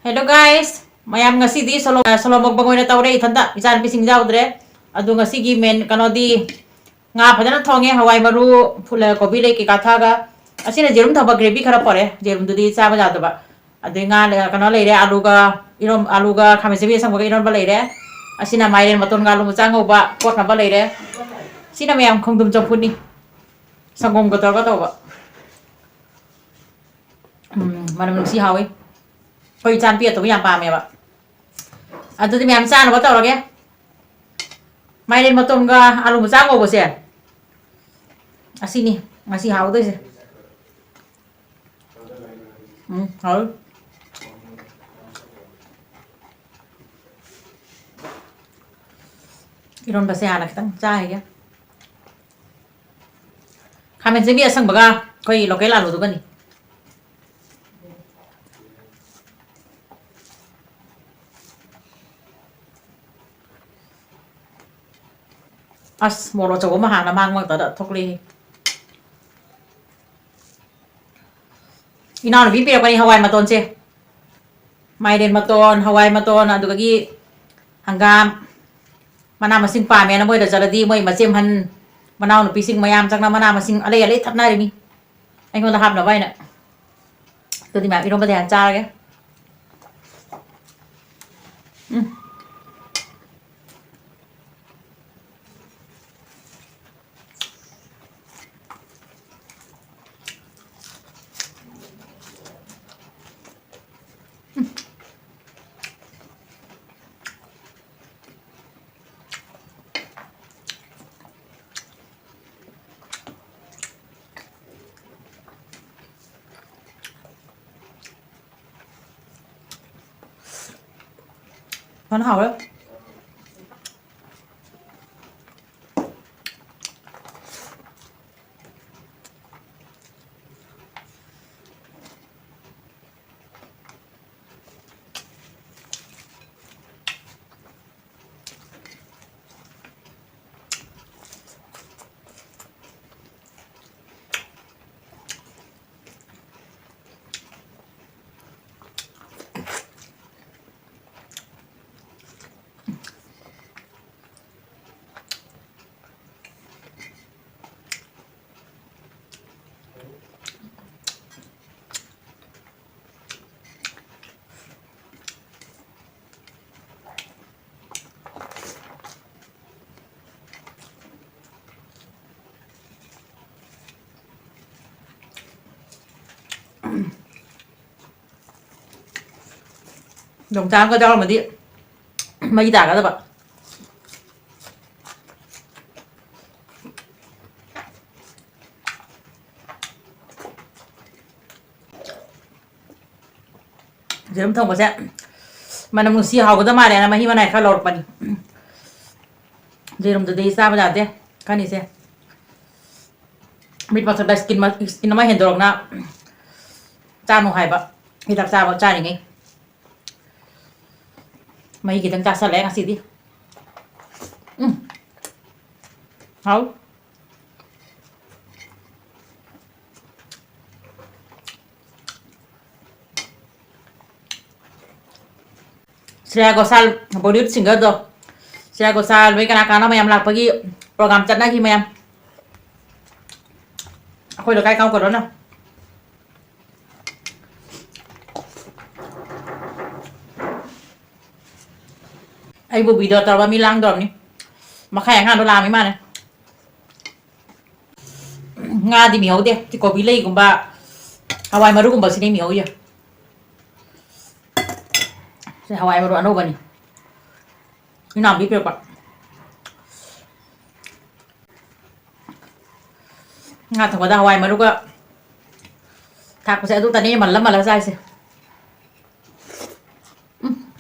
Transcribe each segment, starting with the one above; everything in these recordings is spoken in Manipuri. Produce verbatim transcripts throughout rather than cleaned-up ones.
Hello guys, ꯃꯌꯥꯝ ꯉꯁꯤꯗꯤ solo, solo mukbang ꯑꯣꯏꯅ ꯇꯧꯔꯦ ꯏꯊꯟꯇ, ꯏꯆꯥꯅꯨꯄꯤꯁꯤꯡ ꯌꯥꯎꯗ꯭ꯔꯦ꯫ ꯑꯗꯣ ꯉꯁꯤꯒꯤ main ꯀꯩꯅꯣꯗꯤ ꯉꯥ ꯐꯖꯅ ꯊꯣꯡꯉꯦ, ꯍꯋꯥꯏ ꯃꯔꯨ, ꯐꯨꯜ-, ꯀꯣꯕꯤ ꯂꯩ ꯀꯩꯀꯥ ꯊꯥꯛꯑꯒ꯫ ꯑꯁꯤꯅ ꯌꯦꯔꯨꯝ ꯊꯝꯕ gravy ꯈꯔ ꯄꯣꯔꯦ, ꯌꯦꯔꯨꯝꯗꯨꯗꯤ ꯆꯥꯕ ꯌꯥꯗꯕ꯫ ꯑꯗꯩ ꯉꯥ ꯂꯩ-, ꯀꯩꯅꯣ ꯂꯩꯔꯦ, ꯑꯂꯨꯒ ꯏꯔꯣꯝ-, ꯑꯂꯨꯒ ꯈꯥꯃꯦꯟ ꯑꯁꯤꯟꯕꯤ ꯑꯁꯪꯕꯒ ꯏꯔꯣꯟꯕ ꯂꯩꯔꯦ꯫ ꯑꯁꯤꯅ ꯃꯥꯏꯔꯦꯟ ꯃꯇꯣꯟꯒ ꯑꯂꯨ ꯃꯆꯥ ꯉꯧꯕ ꯀꯣꯠꯅꯕ ꯂꯩꯔꯦ꯫ ꯁꯤꯅ ꯃꯌꯥꯝ ꯈꯣꯡꯗ꯭ꯔꯨꯝ ꯆꯝꯐꯨꯠꯅꯤ, ꯁꯪꯒꯣꯝꯒ ꯇꯧꯔꯒ ꯇꯧꯕ꯫ ꯎꯝ, ꯃꯅꯝ ꯅꯨꯡꯁꯤ ꯍꯥꯎꯋꯤ꯫ ꯑꯩꯈꯣꯏ ꯏꯆꯥꯅꯨꯄꯤ ꯑꯇꯣꯝꯕꯤ ꯌꯥꯝ ꯄꯥꯝꯃꯦꯕ꯫ ꯑꯗꯨꯗꯤ ꯃꯌꯥꯝ ꯆꯥꯅꯕ ꯇꯧꯔꯒꯦ꯫ ꯃꯥꯏꯔꯦꯟ ꯃꯇꯣꯟꯒ ꯑꯂꯨ ꯃꯆꯥ ꯉꯧꯕꯁꯦ, ꯑꯁꯤꯅꯤ ꯉꯁꯤ ꯍꯥꯎꯗꯣꯏꯁꯦ꯫ ꯎꯝ, ꯍꯥꯎꯋꯤ꯫ ꯏꯔꯣꯟꯕꯁꯦ ꯍꯥꯟꯅ ꯈꯤꯇꯪ ꯆꯥꯈꯤꯒꯦ꯫ ꯈꯥꯃꯦꯟ ꯑꯁꯤꯟꯕꯤ ꯑꯁꯪꯕꯒ ꯑꯩꯈꯣꯏ local ꯑꯂꯨꯗꯨꯒꯅꯤ꯫ ꯑꯁ, ꯃꯣꯔꯣꯛ ꯑꯆꯧꯕ ꯑꯃ ꯍꯥꯟꯅ ꯃꯥꯡ ꯃꯔꯛꯇꯗ ꯊꯣꯛꯂꯛꯑꯦ꯫ ꯏꯅꯥꯎꯅꯨꯄꯤ ꯄꯤꯔꯛꯄꯅꯤ ꯍꯋꯥꯏ ꯃꯇꯣꯟꯁꯦ꯫ ꯃꯥꯏꯔꯦꯟ ꯃꯇꯣꯟ, ꯍꯋꯥꯏ ꯃꯇꯣꯟ, ꯑꯗꯨꯗꯒꯤ ꯍꯪꯒꯥꯝ, ꯃꯅꯥ ꯃꯁꯤꯡ ꯄꯥꯝꯃꯦꯅ ꯃꯣꯏꯗ ꯆꯠꯂꯗꯤ ꯃꯣꯏ ꯃꯆꯦ ꯑꯍꯟ, ꯃꯅꯥꯎꯅꯨꯄꯤꯁꯤꯡ ꯃꯌꯥꯝ ꯆꯪꯅ ꯃꯅꯥ ꯃꯁꯤꯡ ꯑꯂꯩ ꯑꯂꯩ ꯊꯠꯅꯔꯤꯃꯤ ꯑꯩꯉꯣꯟꯗ ꯍꯥꯞꯅꯕ ꯍꯥꯏꯅ꯫ ꯑꯗꯨꯗꯤ ꯃꯌꯥꯝ ꯏꯔꯣꯝꯕꯗꯤ ꯍꯥꯟꯅ ꯆꯥꯔꯒꯦ꯫ ꯎꯝ꯫ ꯐꯖꯅ ꯍꯥꯎꯔꯦ꯫ ꯌꯣꯡꯆꯥꯛ ꯑꯃꯒ ꯌꯥꯎꯔꯝꯃꯗꯤ ꯃꯩ ꯇꯥꯒꯗꯕ꯫ ꯌꯦꯔꯨꯝ ꯊꯣꯡꯕꯁꯦ ꯃꯅꯝ ꯅꯨꯡꯁꯤ ꯍꯥꯎꯒꯗꯕ ꯃꯥꯜꯂꯦꯅ ꯃꯍꯤ ꯃꯅꯥꯏ ꯈꯔ ꯂꯧꯔꯛꯄꯅꯤ꯫ ꯌꯦꯔꯨꯝꯗꯨꯗꯤ ꯆꯥꯕ ꯌꯥꯗꯦ꯫ ꯈꯅꯤꯁꯦ ꯃꯤꯠ ꯃꯊꯛꯇ ꯏꯁꯀꯤꯟ ꯃ-, ꯏꯁꯀꯤꯟ ꯑꯃ ꯍꯦꯟꯗꯣꯔꯛꯅ ꯆꯥꯅꯨ ꯍꯥꯏꯕ꯫ ꯍꯤꯗꯥꯛ ꯆꯥꯕ ꯆꯥꯔꯤꯉꯩ꯫ ꯃꯍꯤ ꯈꯤꯇꯪ ꯆꯥꯁꯜꯂꯦ ꯉꯁꯤꯗꯤ꯫ ꯎꯝ꯫ ꯍꯥꯎ꯫ ꯁ꯭ꯔꯦꯌꯥ ꯒꯣꯁꯥꯜ, ꯕꯣꯂꯤꯋꯨꯗ ꯁꯤꯡꯒꯔꯗꯣ, ꯁ꯭ꯔꯦꯌꯥ ꯒꯣꯁꯥꯜ, ꯃꯣꯏ ꯀꯅꯥ ꯀꯅꯥ ꯃꯌꯥꯝ ꯂꯥꯛꯄꯒꯤ ꯄ꯭ꯔꯣꯒ꯭ꯔꯥꯝ ꯆꯠꯅꯈꯤ ꯃꯌꯥꯝ꯫ ꯑꯩꯈꯣꯏ ꯂꯩꯀꯥꯏ ꯀꯥꯡꯕꯨ ꯀꯩꯅꯣꯅ꯫ ꯑꯩꯕꯨ ꯚꯤꯗꯤꯑꯣ ꯇꯧꯔꯕ ꯃꯤ ꯂꯥꯡꯗꯧꯔꯕꯅꯤ꯫ ꯃꯈꯥꯏ ꯑꯉꯥꯡꯗꯣ ꯂꯥꯛꯑꯝꯃꯤ ꯃꯥꯅꯦ꯫ ꯉꯥꯗꯤ ꯃꯤꯍꯧꯗꯦ꯫ ꯁꯤ ꯀꯣꯕꯤ ꯂꯩꯒꯨꯝꯕ, ꯍꯋꯥꯏ ꯃꯔꯨꯒꯨꯝꯕꯁꯤꯅꯦ ꯃꯤꯍꯧꯔꯤꯁꯦ꯫ ꯁꯤ ꯍꯋꯥꯏ ꯃꯔꯨ ꯑꯅꯧꯕꯅꯤ꯫ ꯏꯅꯥꯎꯄꯤ ꯄꯤꯔꯛꯄ꯫ ꯉꯥ ꯊꯣꯡꯕꯗ ꯍꯋꯥꯏ ꯃꯔꯨꯒ ꯊꯥꯛꯄꯁꯦ ꯑꯗꯨꯇꯅꯦ ꯃꯜꯂ ꯃꯜꯂ ꯆꯥꯏꯁꯦ꯫ ꯎꯝ꯫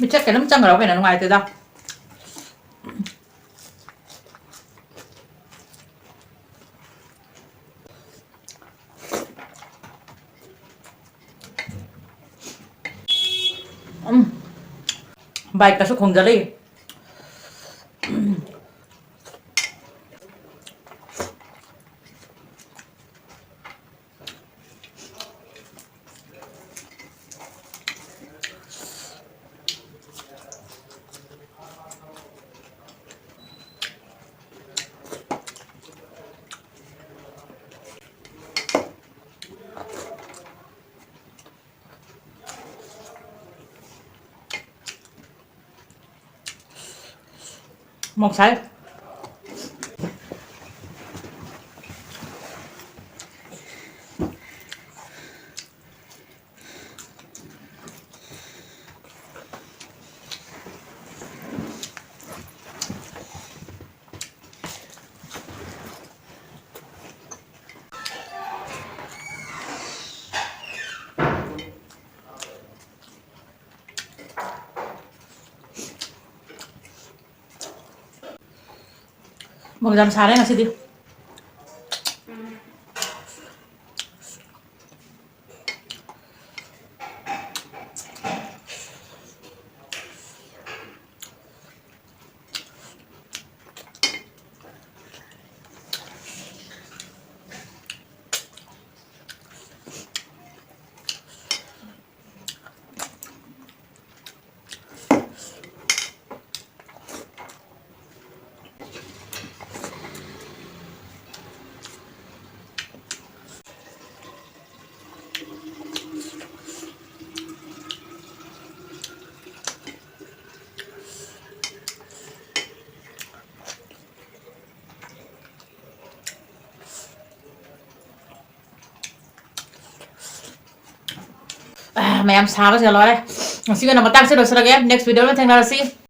ꯃꯤꯠꯁꯦ ꯀꯩꯅꯣꯝ ꯆꯪꯈ꯭ꯔꯕ ꯀꯩꯅꯣ ꯅꯨꯡꯉꯥꯏꯇꯦꯗ꯫ ꯎꯝ꯫ ꯕꯥꯏꯛꯀꯁꯨ ꯈꯣꯡꯖꯜꯂꯛꯏ꯫ ꯃꯣꯛ ꯁꯥꯏ꯫ ꯃꯣꯔꯣꯛ ꯌꯥꯝ ꯁꯥꯔꯦ ꯉꯁꯤꯗꯤ꯫ ꯑꯥ, ꯃꯌꯥꯝ ꯁꯥꯕꯁꯦ ꯂꯣꯏꯔꯦ꯫ ꯉꯁꯤꯒꯤ ꯑꯣꯏꯅ ꯃꯇꯥꯡꯁꯤꯗ ꯂꯣꯏꯁꯤꯜꯂꯒꯦ꯫ Next video ꯗ ꯊꯦꯡꯅꯔꯁꯤ꯫